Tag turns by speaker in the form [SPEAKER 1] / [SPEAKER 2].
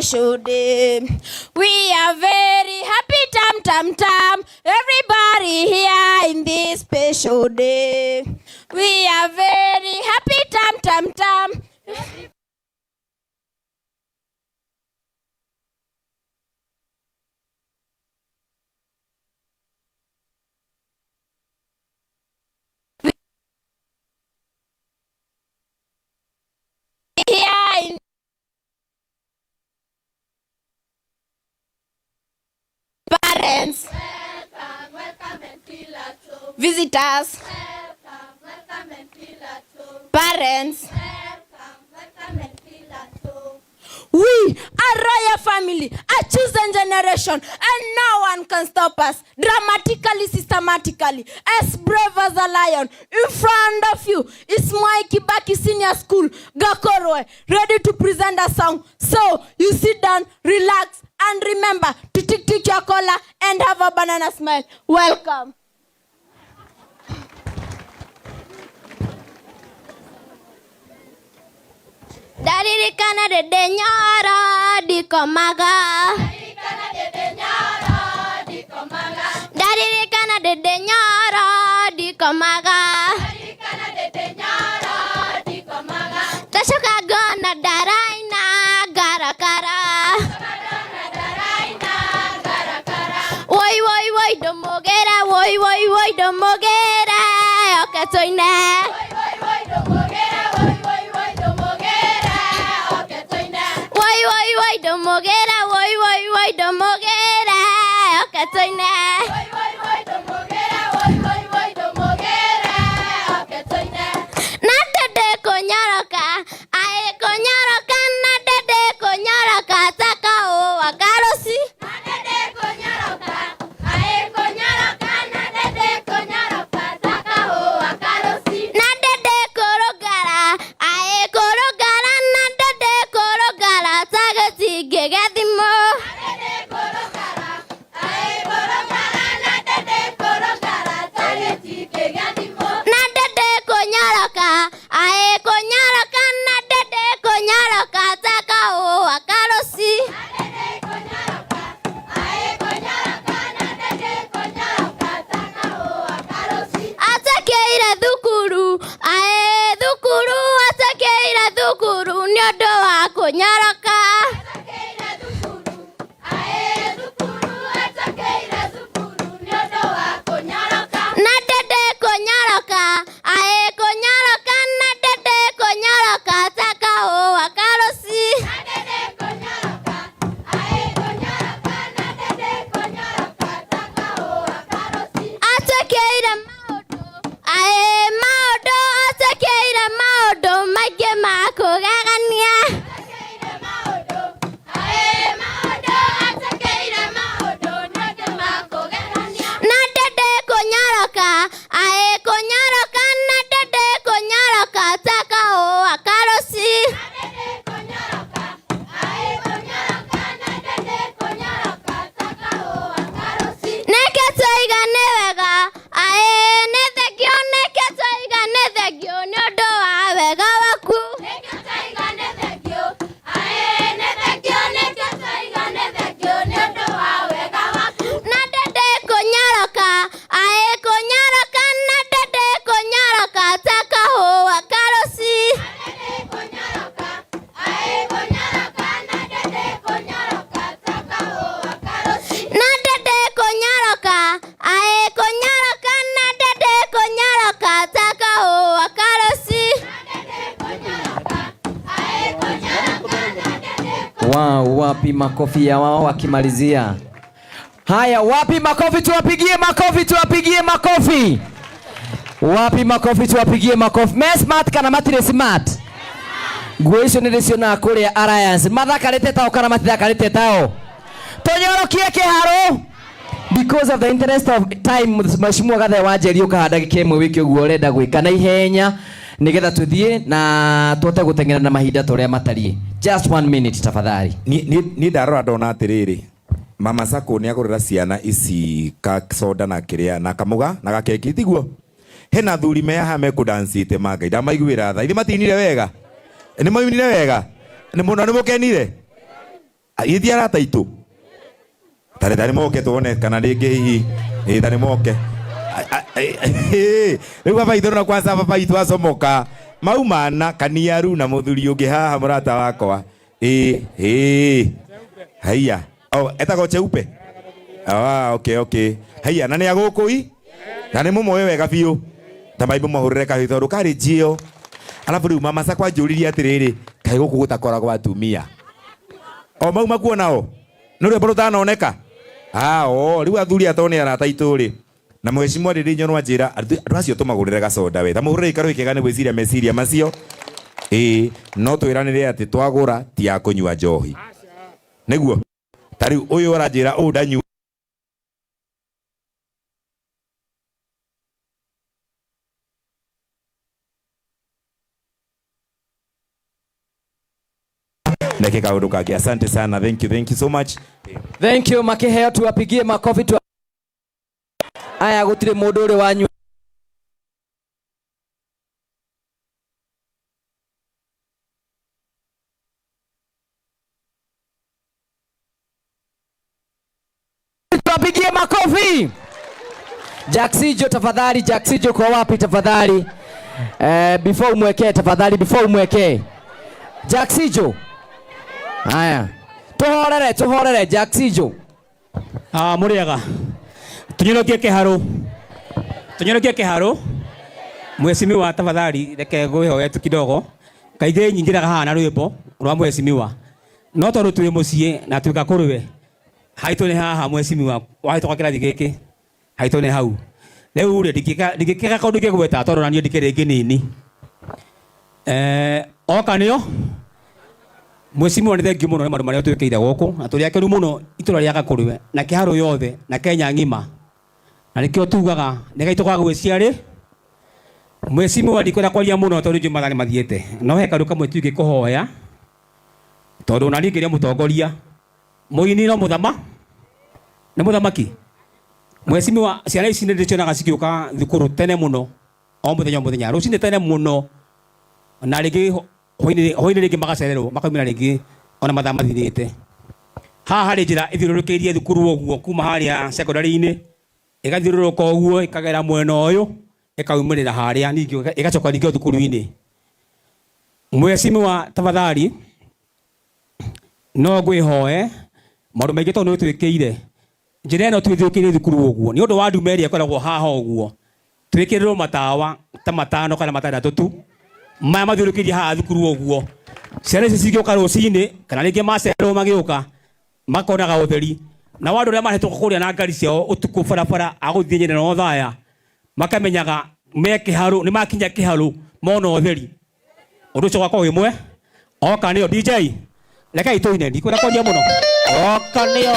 [SPEAKER 1] special day. We are very happy, tam tam tam. Everybody here in this special day. We are very happy, tam tam tam. Here in parents, visitors, parents. We are royal family, a chosen generation, and no one can stop us. Dramatically, systematically, as brave as a lion. In front of you is Mwai Kibaki Senior School, Gakorwe, ready to present a song. So you sit down, relax, and remember to tick tick your collar and have a banana smile. Welcome. Ndaririkana ndĩndĩ nyoro ndikomaga. Ndaririkana ndĩndĩ nyoro ndikomaga. Ndacoka ngona ndaraina ngarakara. Woi woi woi ndũmũgĩre, woi woi woi ndũmũgĩre, oke tũine. Woi woi woi ndũmũgĩre, woi woi woi ndũmũgĩre, oke tũine. Na ndende kũnyoroka, aĩ kũnyoroka, na ndende kũnyoroka ta kaũa karoci. Na ndende kũrũngara, aĩ kũrũngara, na ndende kũrũngara ta gĩtingĩ gĩa thimũ. Na ndende kũnyoroka, aĩ kũnyoroka, na ndende kũnyoroka ta kaũa karoci. Atekeire thukuru, aĩ thukuru, atekeire thukuru nĩ ũndũ wa kũnyoroka. Na ndende kũnyoroka, aĩ kũnyoroka, na ndende kũnyoroka ta kaũa karoci. Atekeire maũndũ, aĩ maũndũ, atekeire maũndũ maingĩ ma kũgegania. Na ndende kũnyoroka, aĩ kũnyoroka, na ndende kũnyoroka ta kaũa karoci. Nĩkĩ twaiga nĩ wega, aĩ nĩ thengio, nĩkĩ twaiga nĩ thengio nĩ ũndũ wa wega waku. Na ndende kũnyoroka, aĩ kũnyoroka, na ndende kũnyoroka ta kahũa karoci. Na ndende kũnyoroka, aĩ kũnyoroka, na ndende kũnyoroka ta kahũa karoci.
[SPEAKER 2] Wow, wapi makofi ya wao wakimalizia. Haya, wapi makofi? Tuwapigie makofi, tuwapigie makofi. Wapi makofi? Tuwapigie makofi. Me smart kana matirĩ smart? Nguo icio nĩ ndĩcionaga kũrĩa Alliance. Mathakarĩte tao kana matithakarĩte tao? Tũnyorokie kĩharo. Because of the interest of time, Mheshimiwa Gathe wa Njeri ũkaha ndagĩka ĩmwe wĩke ũguo ũrenda gwĩka na ihenya nĩgetha tũthiĩ na tũhote gũteng'era na mahinda ta ũrĩa matariĩ. Just one minute tafadhali.
[SPEAKER 3] Niĩ ndarora ndona atĩrĩrĩ, Mama Sacco nĩ agũrĩra ciana ici ka soda na kĩrĩa na kamũga na gakeki, tiguo? Hena athuri me haha mekũdancĩte ma Ngai ndamaiguĩra tha. Ithe matinire wega? Nĩ mainire wega? Nĩ mũno nĩ mũkenire? Ithi arata aitũ tarĩ tarĩ moke tuone kana rĩngĩ hihi ĩ tarĩ moke. Rĩu baba itũ na kwanza baba itũ acomoka maumana kaniaru na mũthuri ũngĩ haha mũrata wakwa ĩ ĩ haiya oh etagwo Cheupe. Ah, okay okay haiya na nĩ agũkũi na nĩ mũmoĩ wega biũ ta maimbo mahũrĩre kahĩ tondũ karĩ njio alafu rĩu mama sakwa njũririe atĩrĩrĩ kaĩ gũkũ gũtakoragwo atumia o mau makuo nao nĩ rwĩmbo rũtanoneka. Ah, o rĩu athuri ato nĩ arata aitũ rĩ na mheshimiwa rĩrĩ nyono anjĩra andũ acio tũmagũrĩre gacoda we ta mũhũrĩre ikarũ ikega nĩ gwĩciria meciria macio ĩĩ no twĩranĩre atĩ twagũra ti ya kũnyua njohi nĩguo ta rĩu ũyũ aranjĩra ũũ ndanyua neke kaũndũ kangĩ. Asante sana, thank you, thank you so much.
[SPEAKER 2] Thank you makiheo tuwapigie makofi tu. Aya gutire mundu uri wanyu tuwapigie makofi. Jaxijo tafadhali, Jaxijo kwa wapi tafadhali? Before umwekee tafadhali, before umwekee. Jaxijo. Haya. Tuhorere, tuhorere Jaxijo.
[SPEAKER 4] Ah, muriaga. Tunyorokie kiharu. Tunyorokie kiharu. Mheshimiwa tafadhali reke ngwihoe tu kidogo. Kaingĩ nyingĩraga haha na rwĩmbo rwa mheshimiwa. No tondũ twĩ mũciĩ na twĩ Gakũrwe. Haitũ nĩ haha mheshimiwa, wahĩtũka kĩrathi gĩkĩ. Haitũ nĩ hau. Rĩu rĩ ndingĩkĩga kaũndũ ingĩgweta tondũ na niĩ ndikĩrĩ ngĩnini. Oka nĩo mheshimiwa nĩ thengiũ mũno nĩ maũndũ marĩa ũtwĩkĩire gũkũ na tũrĩ akenu mũno itũra rĩa Gakũrwe na Kĩharũ yothe na Kenya ng'ima. Na nĩkĩo tugaga nĩ gaitũ ga gwĩciarĩ. Mheshimiwa ndikwenda kwaria mũno tondũ njũĩ mathaa nĩ mathiĩte. No he kaũndũ kamwe tu ingĩkũhoya tondũ ona niĩ ngĩrĩ mũtongoria mũini no mũthama nĩ mũthamaki. Mheshimiwa ciana ici nĩ ndĩcionaga cigĩũka thukuru tene mũno o mũthenya o mũthenya rũcinĩ tene mũno na rĩngĩ hwainĩ rĩngĩ magacererwo makaumĩra rĩngĩ ona mathaa mathirĩte. Haha harĩ njĩra ĩthiũrũrũkĩirie thukuru ũguo kuma harĩa secondary-inĩ ĩgathiũrũrũka ũguo ĩkagera mwena ũyũ ĩkaumĩrĩra harĩa ningĩ ĩgacoka ningĩ thukuru-inĩ. Mheshimiwa tafadhali no ngwĩhoe maũndũ maingĩ tondũ nĩ ũtwĩkĩire njĩra ĩno twĩthiũkĩire thukuru ũguo nĩ ũndũ wa nduma ĩrĩa ĩkoragwo haha ũguo twĩkĩrĩrwo matawa ta matano kana matandatũ tu maya mathiũrũrũkĩirie haha thukuru ũguo ciana ici cingĩũka rũcinĩ kana rĩngĩ macererwo magĩũka makonaga ũtheri na andũ arĩa marahĩtũka kũrĩa na ngari ciao ũtukũ barabara agũthiĩ Nyeri na Othaya makamenyaga me Kĩharũ nĩ makinya Kĩharũ mona ũtheri ũndũ ũcio ũgakorwo wĩ mwe. Oka nĩyo DJ rekei tũine ndikwenda kwaria mũno. Oka nĩyo.